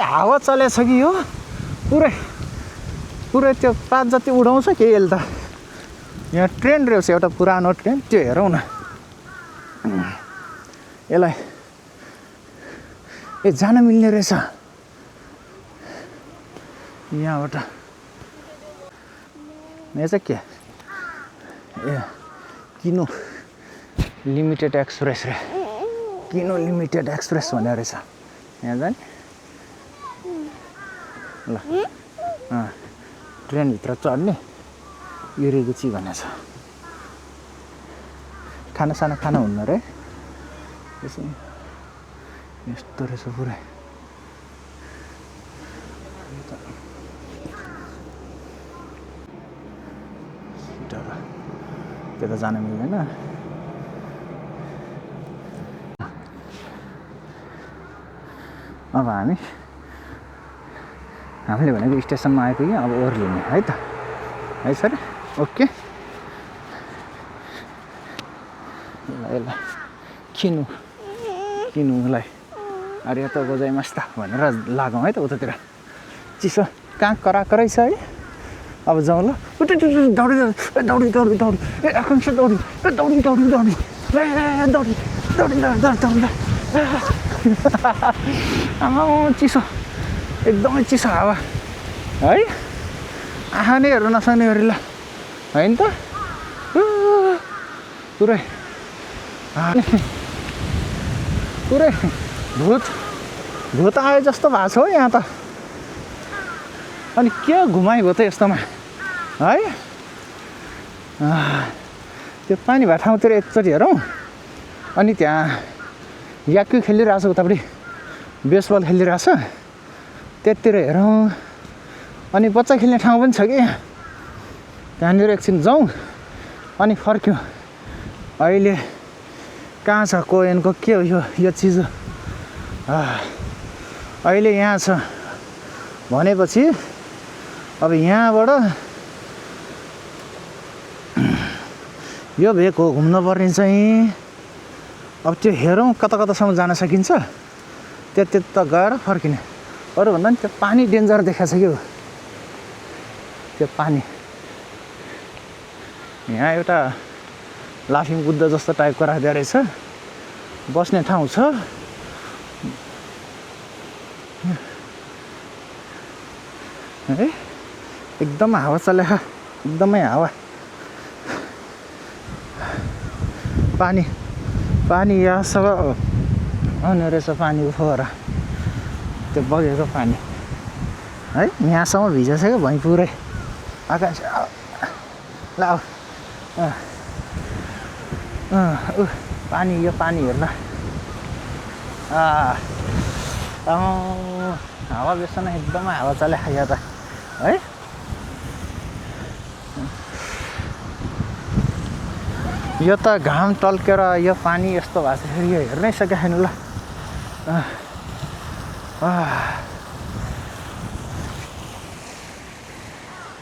हावा चलेछ कि यो पुरै पुरै त्यो पात जति उडाउँछ के यसले त यहाँ ट्रेन रहेछ एउटा पुरानो ट्रेन त्यो हेरौँ न यसलाई जान मिल्ने रहेछ यहाँबाट यहाँ चाहिँ के किनो लिमिटेड एक्सप्रेस रे किनो लिमिटेड एक्सप्रेस भन्ने रहेछ यहाँ जाने ल ट्रेनभित्र चढ्ने युरेगुची भनेछ खानासाना खाना हुन्न रे यस्तो रहेछ पुरै त्यता जान मिल्दैन अब हामीले भनेको स्टेसनमा आइपुग्यौँ अब ओर्लिने है त है सर ओके यसलाई किनुलाई अरे त गोजाइमास्ता भनेर लागौँ है त उतातिर चिसो कहाँ कराकरै छ है अब जाउँ ल दौडी दौडी दौडी दौडी ए आकांक्षा दौडी दौडी दौडी दौडी दौडी दौडी दौडी आमा चिसो एकदमै चिसो हावा है आँखा नै हेर्नु नसक्ने गरी ल होइन त पुरै पुरै भूत आयो जस्तो भएको छ हौ यहाँ त अनि के घुमाइभयो त यस्तोमा है त्यो पानी भएको ठाउँतिर एकचोटि हेरौँ अनि त्यहाँ याक्यु खेलिरहेछ उतापट्टि बेसबल खेलिरहेछ त्यतिर हेरौँ अनि बच्चा खेल्ने ठाउँ पनि छ कि त्यहाँनिर एकछिन जाउँ अनि फर्क्यौँ अहिले कहाँ छ कोएनको के हो यो चिज अहिले यहाँ छ भनेपछि अब यहाँबाट यो भेक हो घुम्नुपर्ने चाहिँ अब त्यो हेरौँ कता कतासम्म जान सकिन्छ त्यति त गएर फर्किने अरू भन्दा नि त्यो पानी डेन्जर देखाएको छ कि त्यो पानी यहाँ एउटा लाफिङ बुद्ध जस्तो टाइपको राख्दो रहेछ बस्ने ठाउँ छ है एकदम हावा चले एकदमै हावा पानी यहाँसँग आउने रहेछ पानी फोहरा त्यो बगेको पानी है यहाँसम्म भिजेछ क्या भैँ पुरै आकाश ल पानी यो पानी हेर्न हावा बेसन एकदमै हावा चले यहाँ त है यो त घाम टल्केर यो पानी यस्तो भएको छ फेरि यो हेर्नै सकेको छैन ल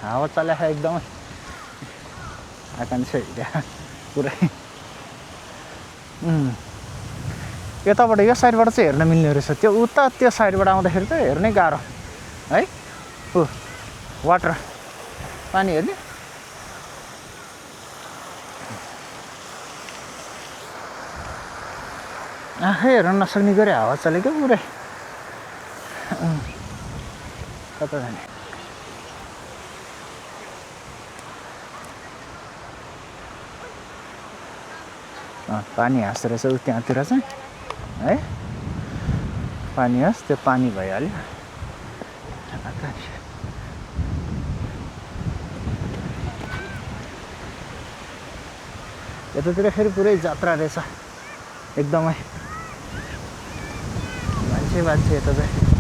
हावा चले एकदमै आकांक्षा पुरै यताबाट यो साइडबाट चाहिँ हेर्न मिल्ने रहेछ त्यो उता त्यो साइडबाट आउँदाखेरि त हेर्नै गाह्रो है वाटर पानी हेर्ने आँखै हेर्न नसक्ने गरी हावा चलेको पुरै कता जाने पानी हाँस्दो रहेछ त्यहाँतिर चाहिँ है पानी हाँस त्यो पानी भइहाल्यो यतातिर फेरि पुरै जात्रा रहेछ एकदमै मान्छे यता चाहिँ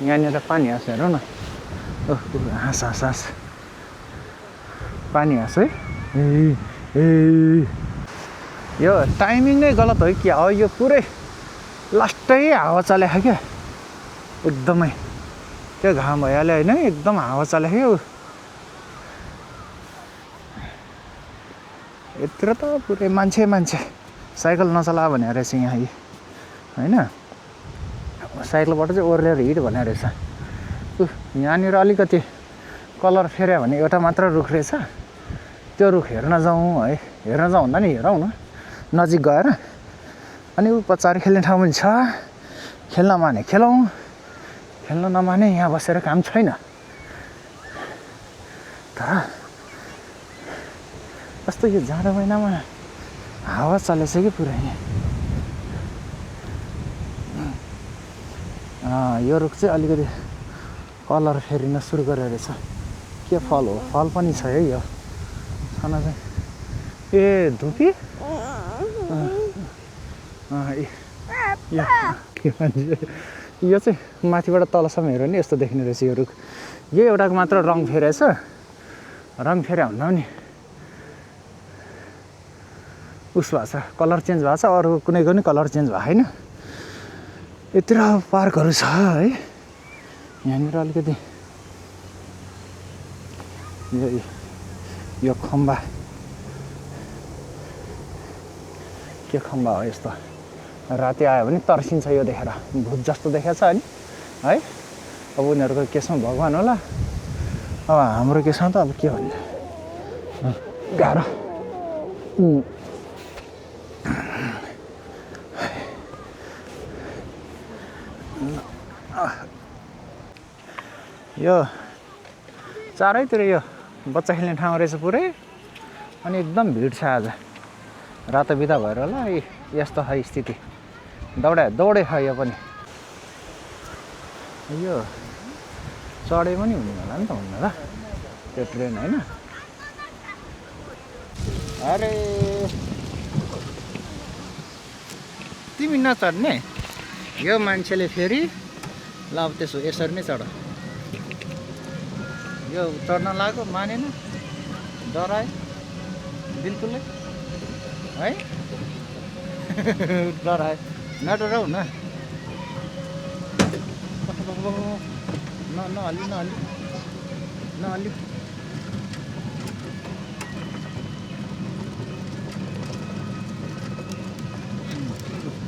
यहाँनिर पानी हाँस हेरौँ न हाँस पानी हाँस है यो टाइमिङ नै गलत हो कि अब यो पुरै लास्टै हावा चलेको क्या एकदमै त्यो घाम भइहाल्यो होइन एकदम हावा चलेको यतिर त पुरै मान्छे साइकल नचला भनेर रहेछ यहाँ होइन साइकलबाट चाहिँ ओर्लेर हिँड भनेर रहेछ यहाँनिर अलिकति कलर फेर्यो भने एउटा मात्र रुख रहेछ त्यो रुख हेर्न जाउँ है हेर्न जाउँ भन्दा नि हेरौँ न नजिक गएर अनि ऊ पछाडि खेल्ने ठाउँ पनि छ खेल्न माने खेलौँ खेल्न नमाने यहाँ बसेर काम छैन तर कस्तो यो जाडो महिनामा हावा चलेछ कि पुरै यो रुख चाहिँ अलिकति कलर फेरिन सुरु गरेर रहेछ के फल हो फल पनि छ है यो खाना चाहिँ ए धुपी यो चाहिँ माथिबाट तलसम्म हेऱ्यो नि यस्तो देखिने रहेछ यो रुख यो एउटाको मात्र रङ फेरेछ रङ फेरे भन्दा पनि उस भएको छ कलर चेन्ज भएको छ अरू कुनैको पनि कलर चेन्ज भएको छैन यतिर पार्कहरू छ है यहाँनिर अलिकति यो खम्बा के खम्बा हो यस्तो राति आयो भने तर्सिन्छ यो देखेर भूत जस्तो देखेछ अनि है अब उनीहरूको केसमा भगवान् होला अब हाम्रो केसमा त अब के भन्छ गाह्रो यो चारैतिर यो बच्चा खेल्ने ठाउँ रहेछ पुरै अनि एकदम भिड छ आज रातो बिदा भएर होला यस्तो है स्थिति दौडे छ यो पनि यो चढे पनि हुने होला नि त हुन्न र त्यो ट्रेन होइन अरे तिमी नचढ्ने यो मान्छेले फेरि ल अब त्यसो यसरी नै चढ यो चढ्न लाग्यो मानेन डरायो बिल्कुलै है डरायो नडराउ न नहल्ली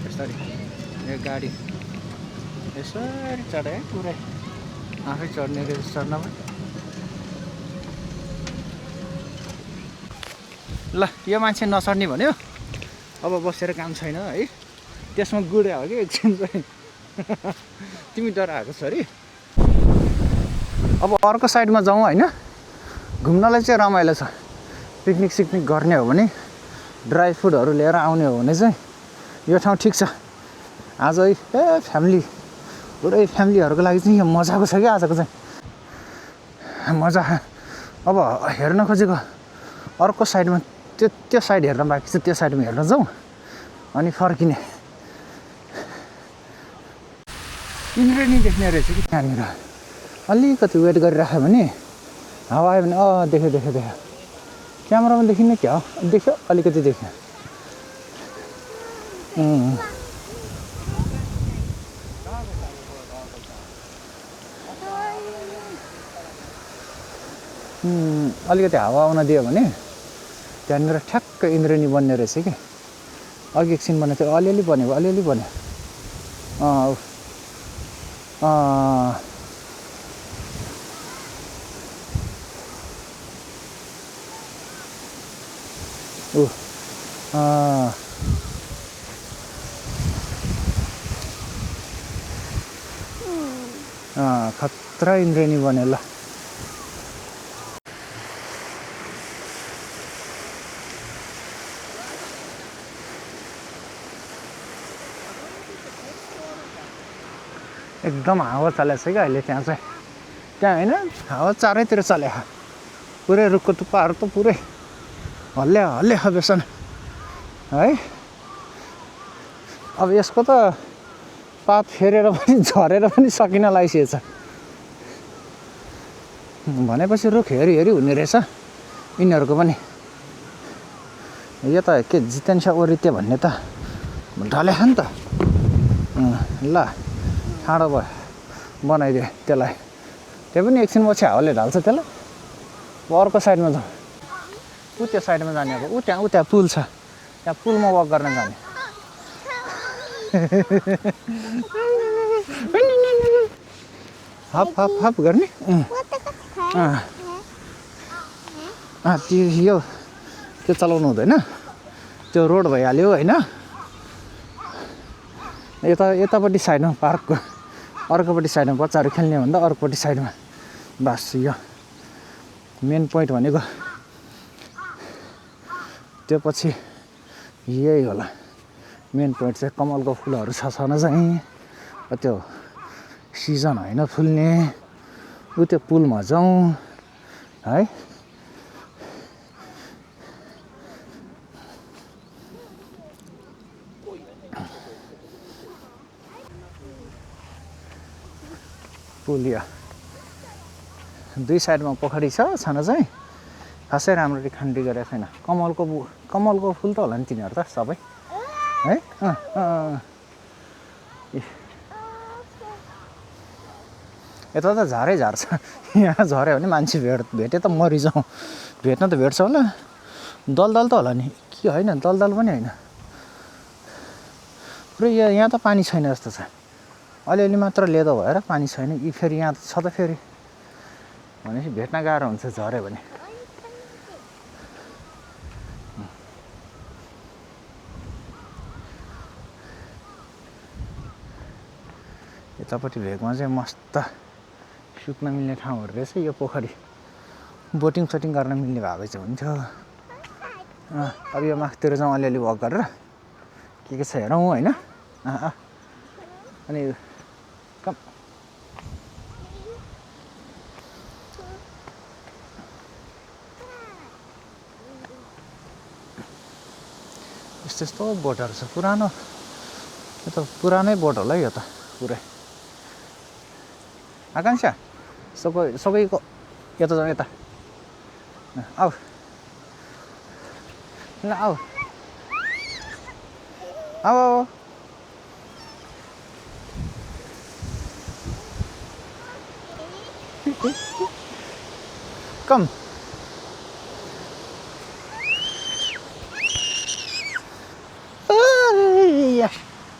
यसरी यो गाडी यसरी चढे है पुरै आफै चढ्ने रहेछ चढ्नमा ल यो मान्छे नचढ्ने भन्यो अब बसेर काम छैन है त्यसमा गुड्या हो कि एकछिन चाहिँ तिमी डराएको छ अरे अब अर्को साइडमा जाउँ होइन घुम्नलाई चाहिँ रमाइलो छ पिकनिक सिकनिक गर्ने हो भने ड्राई फ्रुटहरू लिएर आउने हो भने चाहिँ यो ठाउँ ठिक छ आज है फ्यामिली पुरै फ्यामिलीहरूको लागि चाहिँ यो मजाको छ कि आजको चाहिँ मजा अब हेर्न खोजेको अर्को साइडमा त्यो साइड हेर्न बाँकी छ त्यो साइडमा हेर्न जाउँ अनि फर्किने इन्द्रेणी देख्ने रहेछ कि त्यहाँनिर अलिकति वेट गरिराख्यो भने हावा आयो भने देख्यो क्यामेरामा देखिने क्या हो देख्यो अलिकति देख्यो अलिकति हावा आउन दियो भने त्यहाँनिर ठ्याक्क इन्द्रेणी बन्ने रहेछ कि अघि एकछिन बनेको थियो अलिअलि बन्यो खतरा इन्द्रेणी बन्यो ल एकदम हावा चलेछ क्या अहिले त्यहाँ चाहिँ त्यहाँ होइन हावा चारैतिर चलेको पुरै रुखको टुप्पाहरू त पुरै हल्ले बेसन है अब यसको त पात फेरेर पनि झरेर पनि सकिन लागिसकेछ भनेपछि रुख हेरी हुने रहेछ यिनीहरूको पनि यो त के जितेन ओरिते भन्ने त ढले नि त ल ठाडो भयो बनाइदियो त्यसलाई त्यो पनि एकछिन पछि हावाले ढाल्छ त्यसलाई अर्को साइडमा जाउँ त्यो साइडमा जाने अब त्यहाँ पुल छ त्यहाँ पुलमा वक गर्न जाने हप हप हप गर्ने यो त्यो चलाउनु हुँदैन त्यो रोड भइहाल्यो होइन यतापट्टि साइडमा पार्कको अर्कोपट्टि साइडमा बच्चाहरू खेल्ने भन्दा अर्कोपट्टि साइडमा बस यो मेन पोइन्ट भनेको त्यो पछि यही होला मेन पोइन्ट चाहिँ कमलको फुलहरू छ छन चाहिँ त्यो सिजन होइन फुल्ने उ त्यो पुलमा जाउँ है पुल यो दुई साइडमा पोखरी छ छन चाहिँ खासै राम्ररी खन्डी गरेको छैन कमलको फुल त होला नि तिनीहरू त सबै है यता त झारै झार्छ यहाँ झऱ्यो भने मान्छे भेटे त मरिजाउँ भेट्न त भेट्छ होला दलदल त होला नि कि होइन दलदल पनि होइन पुरै यहाँ त पानी छैन जस्तो छ अलिअलि मात्र लेदो भएर पानी छैन यी फेरि यहाँ छ त फेरि भनेपछि भेट्न गाह्रो हुन्छ झऱ्यो भने यतापट्टि भेगमा चाहिँ मस्त सुत्न मिल्ने ठाउँहरू रहेछ यो पोखरी बोटिङ सोटिङ गर्न मिल्ने भएको चाहिँ हुन्थ्यो अब यो माथितिर जाउँ अलिअलि वक गरेर के छ हेरौँ होइन अनि कम यस्तो यस्तो बोटहरू छ पुरानो यो त पुरानै बोट होला है यो त पुरै आकांक्षा सबैको यता जाउँ यता आऊ ल आऊ आऊ कम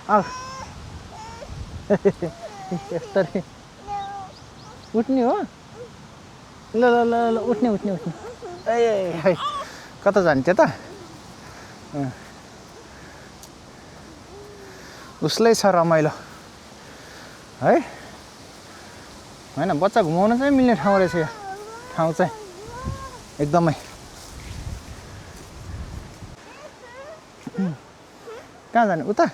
आऊ यस्तरी उठ्ने हो ल ल ल ल उठ्ने ए कता जाने त्यता उसलाई छ रमाइलो है होइन बच्चा घुमाउन चाहिँ मिल्ने ठाउँ रहेछ यो ठाउँ चाहिँ एकदमै कहाँ जाने उता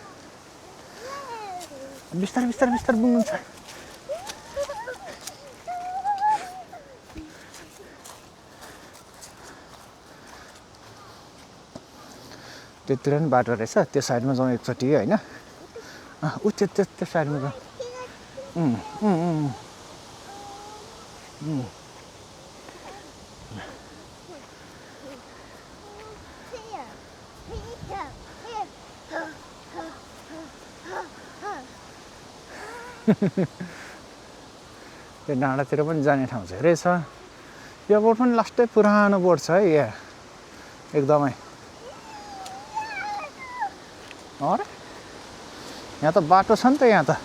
बिस्तारै बिस्तारै बिस्तारै बुङ्नु छ त्यतिर पनि बाटो रहेछ त्यो साइडमा जाउँ एकचोटि होइन ऊ त्यो साइडमा जाउँ त्यो डाँडातिर पनि जाने ठाउँ चाहिँ रहेछ यो बोट पनि लास्टै पुरानो बोट छ है यहाँ एकदमै अरे यहाँ त बाटो छ नि त यहाँ त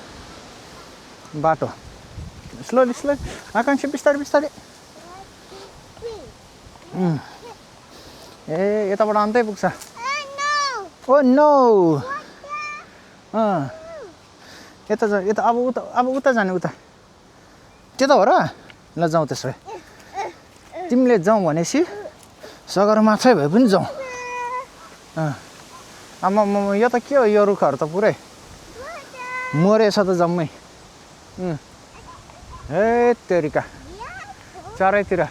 बाटो स्लोली आकांक्षा बिस्तारै बिस्तारै ए यताबाट अन्तै पुग्छ ओ नो यता अब उता जाने उता त्यता हो र ल जाउँ त्यसो भए तिमीले जाउँ भनेपछि सगरमाथै भए पनि जाउँ आम्मा यो त के हो यो रुखहरू त पुरै मरेछ त जम्मै हे तेरिका चारैतिर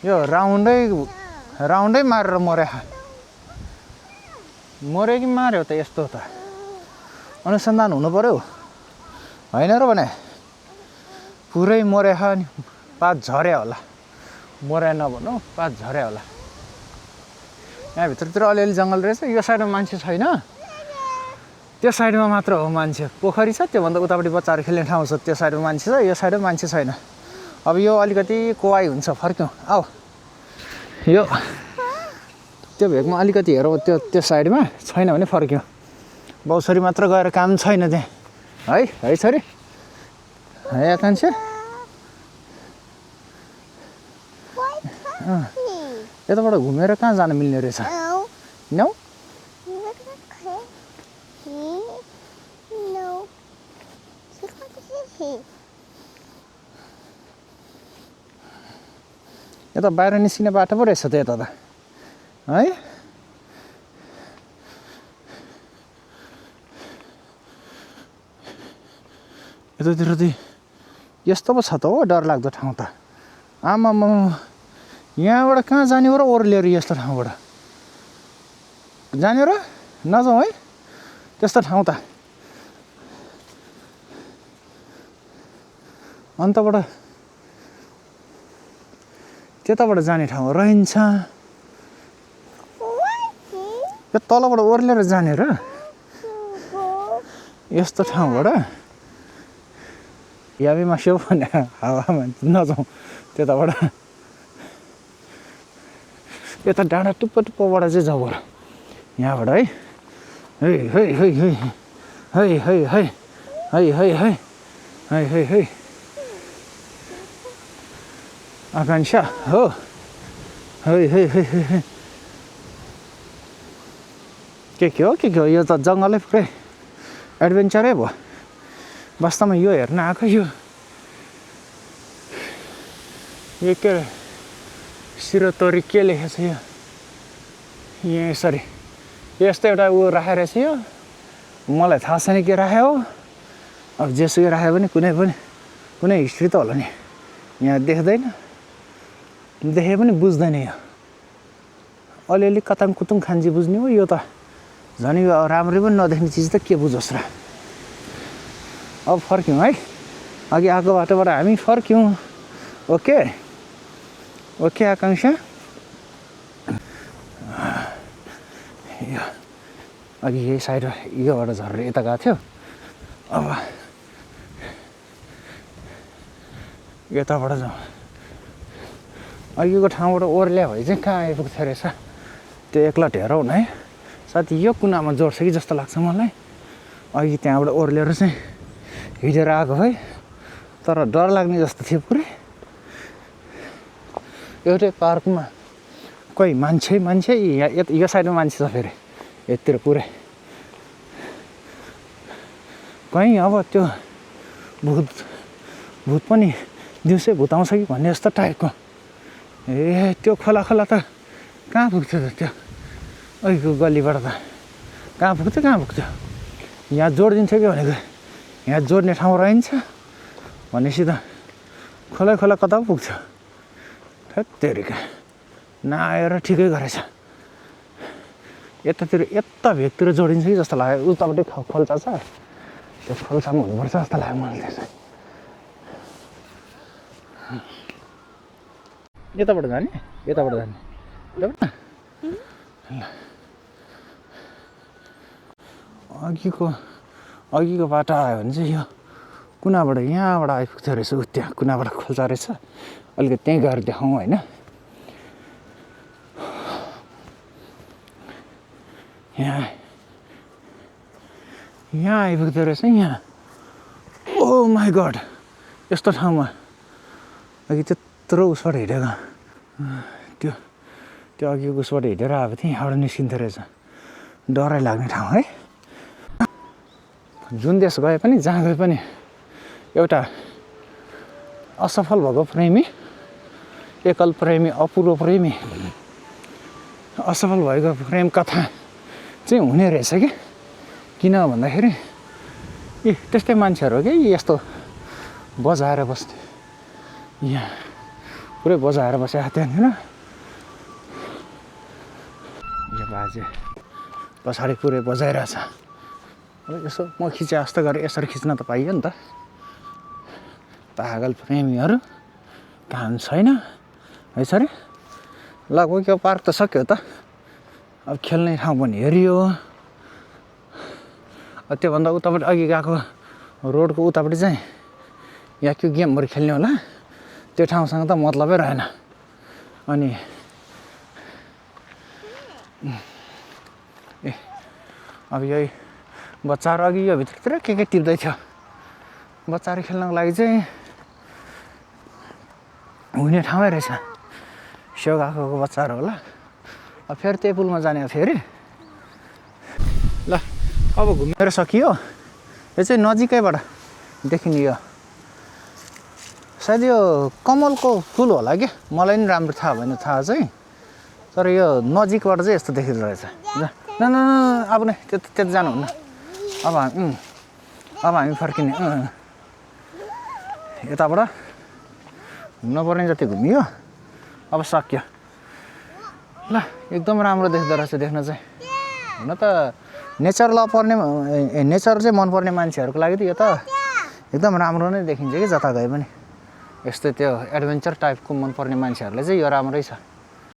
यो राउन्डै मारेर मर्यो कि मार्यो त यस्तो त अनुसन्धान हुनु पर्यो होइन र भने पुरै मर्यो नि पात झर्या होला मर्या नभनौँ पात झर्या होला यहाँ भित्रतिर अलिअलि जङ्गल रहेछ यो साइडमा मान्छे छैन त्यो साइडमा मात्र हो मान्छे पोखरी छ त्योभन्दा उतापट्टि बच्चाहरू खेल्ने ठाउँ छ त्यो साइडमा मान्छे छ यो साइडमा मान्छे छैन अब यो अलिकति कोवाई हुन्छ फर्क्यौँ आऊ यो त्यो भेगमा अलिकति हेरौँ त्यो साइडमा छैन भने फर्क्यो बाउसरी मात्र गएर काम छैन त्यहाँ है छोरी है आकांक्षा यताबाट घुमेर कहाँ जान मिल्ने रहेछ नौ यता बाहिर निस्किने बाटो पो रहेछ त यता त है यतातिर त यस्तो पो छ त हो डर लाग्दो ठाउँ त आमामा यहाँबाट कहाँ जाने हो र ओर्लिएर यस्तो ठाउँबाट जाने र नजाउँ है त्यस्तो ठाउँ त अन्तबाट त्यताबाट जाने ठाउँ रहन्छ यो तलबाट ओर्लेर जाने र यस्तो ठाउँबाट याबीमा स्यो भने हावामा नजाउँ त्यताबाट यता डाँडा टुप्पोबाट चाहिँ जाऊ र यहाँबाट है है है है है है है है है है है है है आकांक्षा हो है है है है के हो यो त जङ्गलै पुरै एडभेन्चरै भयो वास्तवमा यो हेर्न आएको यो के सिरोतोरी के लेखेको छ यो यहाँ यसरी यस्तो एउटा ऊ राखेर चाहिँ यो मलाई थाहा छैन के राख्यो हो अब जेसुकै राख्यो भने कुनै हिस्ट्री त होला नि यहाँ देख्दैन देखे पनि बुझ्दैन यो अलिअलि कताङ कुतुङ खान्जी बुझ्ने हो यो त झन् यो राम्रै पनि नदेख्ने चिज त के बुझोस् र अब फर्क्यौँ है अघि आएको बाटोबाट हामी फर्क्यौँ ओके ओके आकांक्षा अघि यही साइड योबाट झरेर यता गएको थियो अब यताबाट जाउँ अघिको ठाउँबाट ओर्ल्या भए चाहिँ कहाँ आइपुग्थ्यो रहेछ त्यो एकलट हेरौँ न है साथी यो कुनामा जोड्छ कि जस्तो लाग्छ मलाई अघि त्यहाँबाट ओर्लेर चाहिँ हिँडेर आएको है तर डर लाग्ने जस्तो थियो पुरै एउटै पार्कमा कोही मान्छे यो साइडमा मान्छे छ फेरि यतिर पुरै कहीँ अब त्यो भूत पनि दिउँसै भूत आउँछ कि भन्ने जस्तो टाइपको ए त्यो खोला त कहाँ पुग्थ्यो त त्यो अघिको गल्लीबाट त कहाँ पुग्थ्यो यहाँ जोडिदिन्छ कि भनेको यहाँ जोड्ने ठाउँ रहन्छ भनेपछि त खोला कता पुग्थ्यो थेत्तेरिका नआएर ठिकै गरेछ यता भेगतिर जोडिन्छ कि जस्तो लाग्यो उतापट्टि खोल्चा छ त्यो खोल्चामा हुनुपर्छ जस्तो लाग्यो मलाई त्यसै यताबाट जाने अघिको बाटो आयो भने चाहिँ यो कुनाबाट यहाँबाट आइपुग्थ्यो रहेछ त्यहाँ कुनाबाट खोल्चा रहेछ अलिकति त्यहीँ गएर देखाउँ होइन यहाँ आइपुग्दो रहेछ यहाँ ओ माई गड यस्तो ठाउँमा अघि त्यत्रो उसबाट हिँडेको त्यो अघिको उसबाट हिँडेर अब थिएँ यहाँबाट निस्किन्थ्यो रहेछ डरै लाग्ने ठाउँ है जुन देश गए पनि जहाँ गए पनि एउटा असफल भएको प्रेमी एकल प्रेमी अपुरो प्रेमी असफल भएको प्रेम कथा चाहिँ हुने रहेछ कि किन भन्दाखेरि त्यस्तै मान्छेहरू हो कि यस्तो बजाएर बस्ने यहाँ पुरै बजाएर बसेको त्यहाँनिर यो बाजे पछाडि पुरै बजाइरहेछ अब यसो म खिचे जस्तो गरेर यसरी खिच्न त पाइयो नि त पागल प्रेमीहरू काम छैन है सर लगभग यो पार्क त सक्यो त अब खेल्ने ठाउँ पनि हेरियो त्योभन्दा उतापट्टि अघि गएको रोडको उतापट्टि चाहिँ यहाँ त्यो गेमहरू खेल्ने होला त्यो ठाउँसँग त मतलबै रहेन अनि ए अब यही बच्चाहरू अघि यो भित्रतिर के टिप्दै थियो बच्चाहरू खेल्नको लागि चाहिँ हुने ठाउँै रहेछ स्याउ गएको बच्चाहरू होला अब फेरि त्यही पुलमा जाने फेरि ल अब घुमेर सकियो यो चाहिँ नजिकैबाट देखिने यो सायद यो कमलको फुल होला क्या मलाई पनि राम्रो थाहा भएन थाहा चाहिँ तर यो नजिकबाट चाहिँ यस्तो देखिँदो रहेछ न न अब नै त्यता जानुहुन्न अब हामी फर्किने यताबाट घुम्न पर्ने जति घुमियो अब सक्यो ल एकदम राम्रो देख्दो रहेछ देख्न चाहिँ हुन त नेचर चाहिँ मनपर्ने मान्छेहरूको लागि त यो त एकदम राम्रो नै देखिन्छ कि जता गए पनि यस्तो त्यो एडभेन्चर टाइपको मनपर्ने मान्छेहरूलाई चाहिँ यो राम्रै छ